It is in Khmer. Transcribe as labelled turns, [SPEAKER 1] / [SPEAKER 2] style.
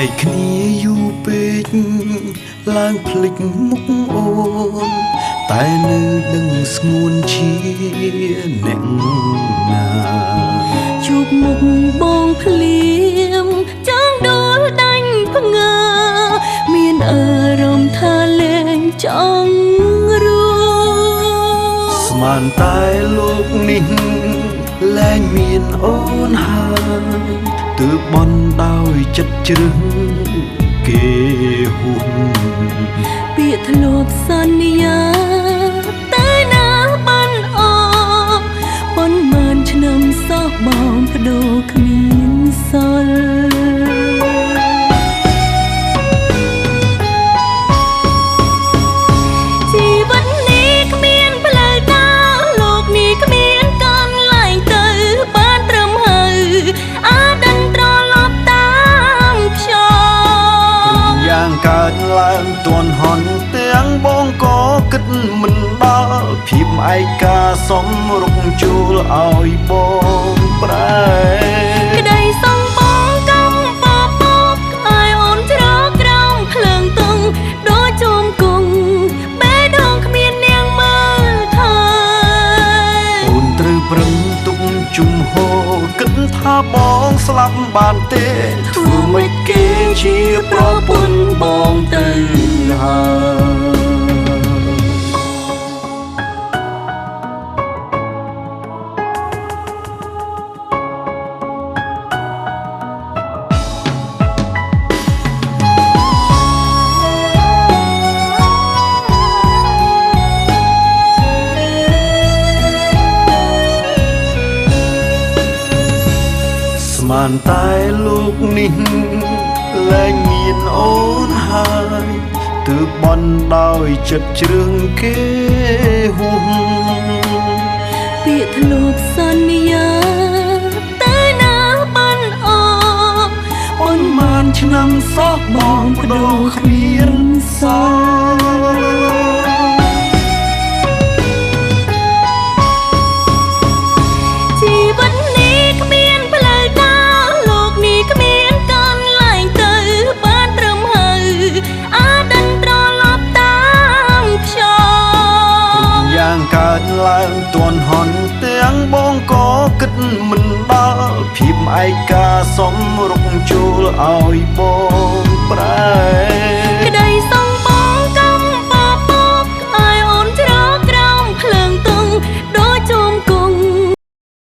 [SPEAKER 1] ែកគ្នាយូរពេកឡើងភ្លេចមុខអូនតែនៅដឹងស្ងួនជាអ្នកណា
[SPEAKER 2] ជួបមុខបងភ្លាមចង់ដួលដាញ់ផ្ងើមានអារម្មណ៍ថាលែងចង់រស់
[SPEAKER 1] ស្មានតែលោកនេះលែងមានអូនហើយទើបបន់ដោយចិត្តជ្រឹងគេហួង
[SPEAKER 2] ពាក្យធ្លាប់សន្យាតែណាបានអប៉ុន្មានឆ្នាំសោះបងបដូរគ្មានសល់ជីវិតនេះគ្មានផ្លូវដើរលោកនេះគ្មានកន្លែងទៅបានត្រឹមហើយអាដិនត្រឡប់តាមខ្យល់
[SPEAKER 1] យ៉ាងកើតឡើងទន់ហន់ទាំងបងក៏គិតមិនដល់ភាពឯកាសំរុកជួលឲ្យបងប្រែ
[SPEAKER 2] ក្តីសងបងកំពពកឲ្យអូនជ្រកក្រោមភ្លើងតុងដូចជុំគង់បេះដូងគ្មាននាងមើលថែ
[SPEAKER 1] អូនត្រូវប្រឹងទុកជំហរគិតថាបងស្លាប់បានទេធ្វើមិនគេជាប្រពន្ធបងទៅហើយ ស្មានតែលោកនេះលែងមានអូនហើយទើបបន់ដោយចិត្តជ្រឿងគេហួង
[SPEAKER 2] ពាក្យធ្លាប់សន្យាតែណាបានអ
[SPEAKER 1] ប៉ុន្មានឆ្នាំសោះបងបដូរគ្មានសល់
[SPEAKER 2] ជីវិតនេះគ្មានផ្លូវដើរលោកនេះគ្មានកន្លែងទៅបានត្រឹមហើយអាដិនត្រឡប់តាមខ្យល់
[SPEAKER 1] យ៉ាងកើតឡើងទន់ហន់ទាំងបងក៏គិតមិនដល់ភាពឯកាសំរុកជួលឲ្យបងប្រែ